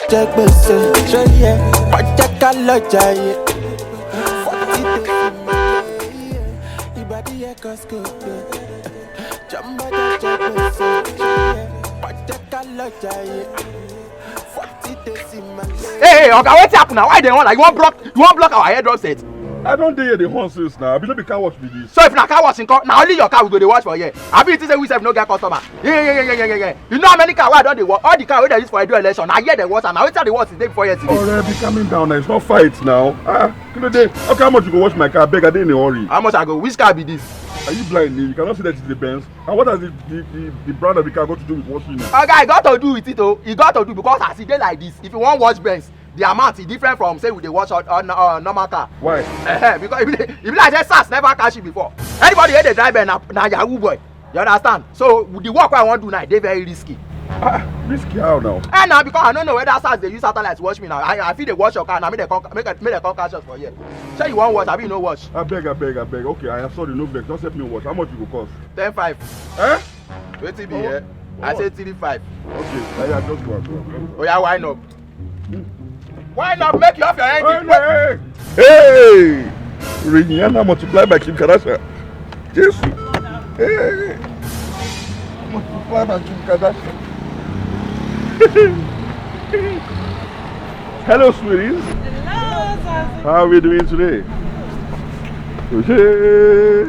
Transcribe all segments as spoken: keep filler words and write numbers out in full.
Jagba se, ṣe yẹ, pàjẹ́ ká lọ jayé. Forty days in my year, ìbàdí yẹ kọ́ scope. Jagba se, ṣe yẹ, pàjẹ́ ká lọ jayé. Forty days in my year. Hey, hey, oga, wetin happen now? Why you dey run like you wan block, you wan block our airdrop set? I don dey here dey hon since now. I be no be car wash be this. So if na car wash nko, na only your car we go dey wash for here. Abi you think say we sef no get customer? Yeah, yeah, yeah, yeah, yeah, yeah, yeah. You know how many car wey I don dey wash? All the car wey dem use for Edo election, na here dem wash am. Na wetin I dey wash since day before yesterday. Alright, be calming down now. It's not fight now. Ah, kí ló dé? Okay, how much you go wash my car? Abeg, I dey in a hurry. How much I go? Which car be this? Are you blind? You cannot see that it's the Benz? And what has the, the, the, the brand of the car got to do with washing? Oga, e got to do with it o. E got to do because as e dey like this, if you wan wash Benz, the amount e different from say we dey wash on, on, on normal car. Why? Eh, because e be, e be like say sars never catch you before. Anybody wey dey drive Benz na, na yahoo boy. You understand? So the work wey I wan do now dey very risky. Ah, risky how now? Eh, na because I no know whether sars dey use satellite wash me now. I, I fit dey wash your car now, make dem come, make, make dem come catch us for here. Shey you wan wash, abi you no wash? Abeg, abeg, abeg. Okay, I am sorry, no vex. Just help me wash. How much you go cost? Ten five. Eh? Wetin be here? I say three five. Okay, I just go, go, go. Oya, wind up. Wind up, make you off your engine. Hey, hey, hey. Rihanna multiply by Kim Kardashian. Jesus. Hey. Multiply by Kim Kardashian. Hello, sweeties. Hello, Zazu. How are we doing today? Okay.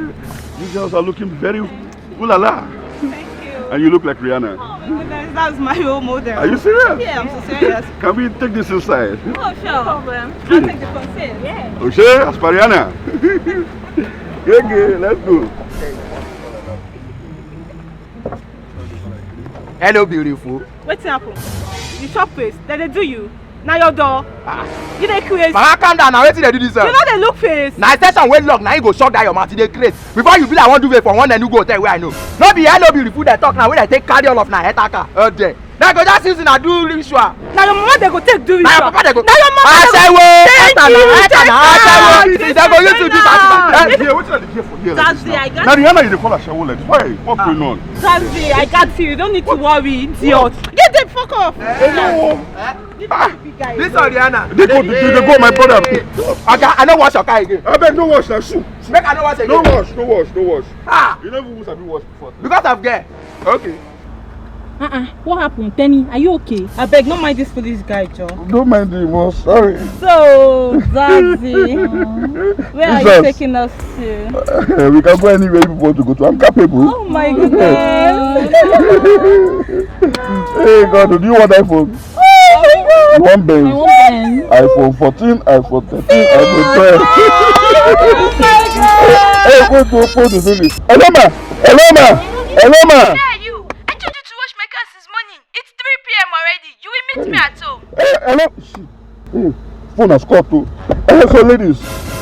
You girls are looking very ooh la la. Thank you. And you look like Rihanna. Oh my goodness, that's my role model. Are you serious? Yeah, I'm so serious. Can we take this inside? Oh, sure. No problem. I'll take the concern. Yeah. Okay, as per Rihanna. Okay, let's go. Hello, beautiful. Wetin happen? You chop face, dem dey do you. Na your door. Ah. You dey craze. Mama, calm down now. Wetin dey do this? You no dey look face. Na extension wey lock, na you go shock that your mouth. You dey craze. Before you be like one duvet for one Enugu hotel wey I know. No be hello beautiful dey talk now, wey dey take carry all of na head car. Uh, there. Na go just use na do ritual. Na your mama dey go take do ritual. Na your papa dey go. Na your mama dey go. Ashewo. Enter na, enter na, ashewo. Dey go use to do that. Eh, yeah, wetin I dey hear for here like this now? Zazi, I got. Na Rihanna you dey call ashewo like this. Why? What's going on? Zazi, I got you. You don't need to worry, idiot. Get the fuck off. Hello. Ah, this Oriana. They go, they, they go, my brother. Oga, I no wash your car again. Abeg, no wash na shoe. Make I no wash again. No wash, no wash, no wash. Ah. You never even sabi wash before. Because of girl. Okay. Uh-uh. What happened, Tenny? Are you okay? Abeg, no mind this foolish guy, Joe. Don't mind him, oh, sorry. So, Zazi, where are you taking us to? We can go anywhere you want to go to. I'm capable. Oh my goodness. Hey God, do you want iPhone? Oh my God. You want Benz? I want Benz. iPhone fourteen, iPhone thirteen, iPhone twelve. Oh my God. Hey, wait, wait, wait, wait, wait. Hello, ma. Hello, ma. Hello, ma. Where are you? I told you to wash my car since morning. It's three p m already. You will meet me at home. Hey, hello. Shit. Hey, phone has called too. Eh, so ladies.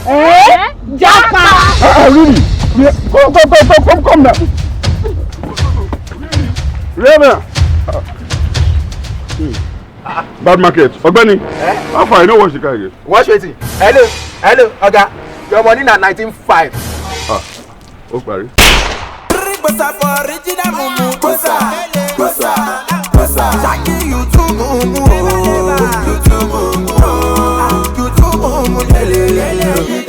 Eh? Japa! Ah, ah, really? Yeah. Come, come, come, come, come, come now. Rihanna. Bad market. Ogbeni. Eh? How far? You no wash the car again? Wash wetin? Hello, hello, oga. Your money na nineteen five. Ah, ó parí. Bosa for original mumu, bosa, bosa, bosa. Shaki, you too mumu, oh. You too mumu, oh. You too mumu, lele, lele.